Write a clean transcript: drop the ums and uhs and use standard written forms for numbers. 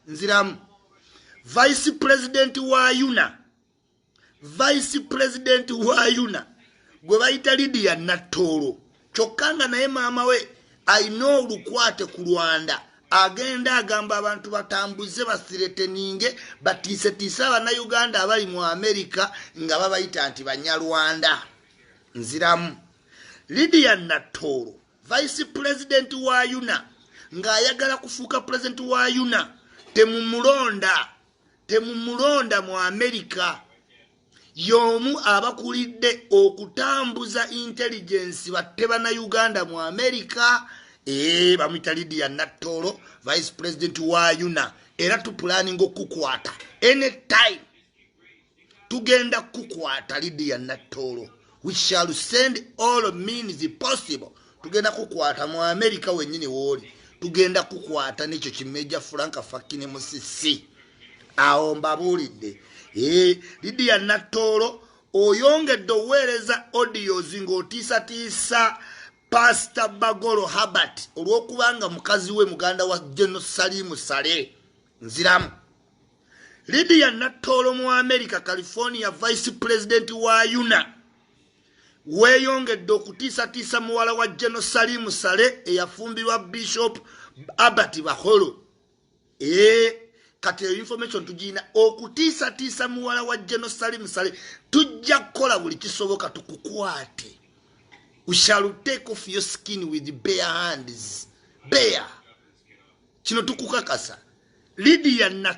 Nziramu, vice president wa UNAA, vice president wa UNAA gwe bayita Lydia Nattoolo, kyokka nga naye maama we alina olukwate ku Rwanda, agenda agamba abantu batambuze, bathreateninge, batiisetiise Abannayuganda abali mu Amerika nga babayita nti Banyarwanda. Nziramu, Lydia Nattoolo, vice president wa UNAA, ng'ayagala kufuuka president wa UNAA, temumulonda, temumulonda mu Amerika. Y'omu abakulidde okutambuza intelligence batte Bannayuganda mu Amerika. Ee, bamwita Lydia Nattoolo, vice president wa UNAA, era tuplanninga okukukwata anytime. Tugenda kukukwata, Lydia Nattoolo. We shall send all means possible. Tugenda kukwata mu Amerika wennyini wooli, tugenda kukwata nekyo kimeja Frank Fakine Musisi. Awo mbabuulidde. Ee, Lydia Nattoolo, oyongedde oweereza audios ng'otiisatiisa Pasita Bagolo Habert olw'okubanga mukazi we muganda wa General Salimu Sale. Nziramu, Lydia Nattoolo mu America, California, vice president wa UNAA, weeyongedde okutiisatiisa muwala wa General Salimu Sale eyafumbirwa Bishop Albert Baholo. Ee, kati eyo information tugirina, okutiisatiisa muwala wa General Salimu Sale. Tujja kukola buli kisoboka tukukwate. We shall take off your skin with bare hands, bare. Kino tukukakasa, Lydia. Na